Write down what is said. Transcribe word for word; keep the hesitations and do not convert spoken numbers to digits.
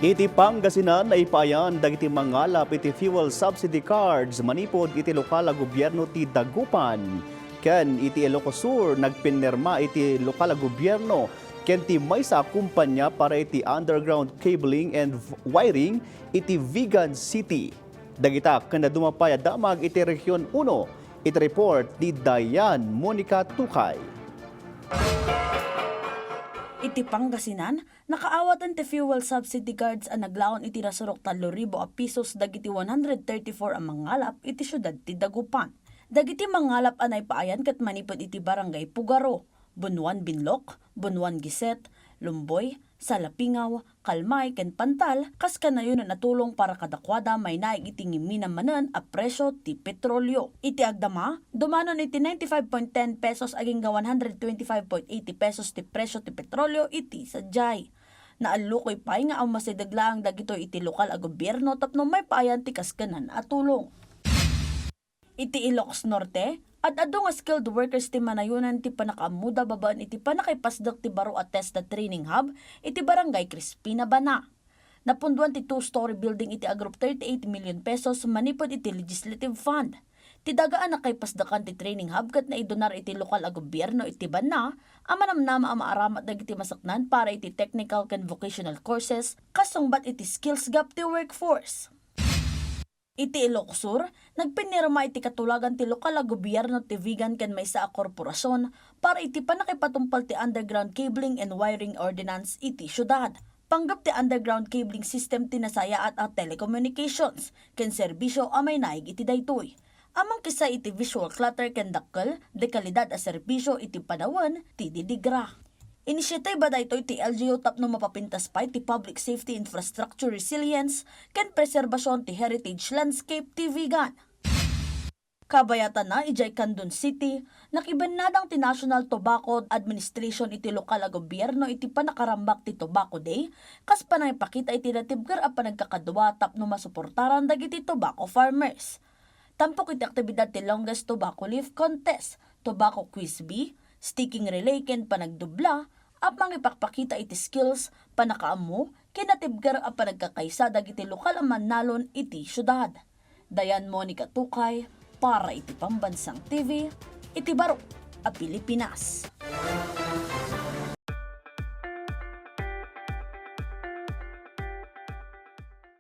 Iti Pangasinan, naipaayan dagiti mangalap iti fuel subsidy cards manipud iti lokal a gobierno ti Dagupan. Ken iti Ilocos Sur, nagpinirma iti lokal a gobierno ken ti maysa a kumpanya para iti underground cabling and v-, wiring iti Vigan City. Dagita ken dadduma pay a damag iti Region Uno. Iti report ni Diane Monica Tukay. Iti Pangasinan, nakaawatan ti fuel subsidy cards a naglaon iti nasurok tallo ribu a pesos dagiti one hundred thirty-four a mangalap iti siudad ti Dagupan. Dagiti mangalap a naipaayan ket manipud iti Barangay Pugaro, Bunuan Binlok, Bunuan Giset, Lumboy, Salapingaw, Kalmay, ken Pantal, kas kanayon a tulong para kadakuada mainaig iti ngimminam manen a presyo ti petrolio. Iti agdama, dumanon iti ninety-five point ten pesos agingga one hundred twenty-five point eighty pesos ti presyo ti petrolio iti sadiay. Naallukoy pay nga awan masideg laeng dagitoy iti lokal a gobierno tapno maipaayan ti kaskenan a tulong. Iti Ilocos Norte, ad-adu nga skilled workers ti manayonan ti pannakaammoda babaen iti pannakaipasdek ti baro a TESDA Training Hub iti Barangay Crispina Bana. Napunduan ti two-story building iti agrup thirty-eight million pesos manipud iti Legislative Fund. Ti daga a nakaipasdekan ti training hub ket naidunar iti lokal a gobierno iti banna a manamnama a maaramat dagiti masaknan para iti technical ken vocational courses kas sungbat iti skills gap ti workforce. Iti Ilocos Sur, nagpinirma iti katulagan ti lokal a gobierno ti Vigan ken maysa a korporasion para iti pannakipatungpal ti Underground Cabling and Wiring Ordinance iti siudad. Panggep ti underground cabling system ti nasayaat a telecommunications ken serbisio a mainaig iti daytoy. Amankisaay iti visual clutter ken dakkel, dekalidad a serbisio iti panawen ti didigra. Inisiatiba daytoy ti L G U tapno mapapintas pay ti public safety infrastructure resilience ken preserbasion ti heritage landscape ti Vigan. Kabayatanna, idiay Candon City, nakibennadang ti National Tobacco Administration iti lokal a gobierno iti panakarambak ti Tobacco Day, kas panangipakita iti natibker a panagkakadua tapno masuportaran dagiti tobacco farmers. Tampok iti aktibidad ti Longest Tobacco Leaf Contest, Tobacco Quiz Bee, Sticking Relay ken Panagdubla, a mangipakpakita iti skills, pannakaammo, ken natibker a panagkakaisa dagiti lokal a mannalon iti siudad. Diane Monica Tukay para iti Pambansang T V, iti baro a Pilipinas.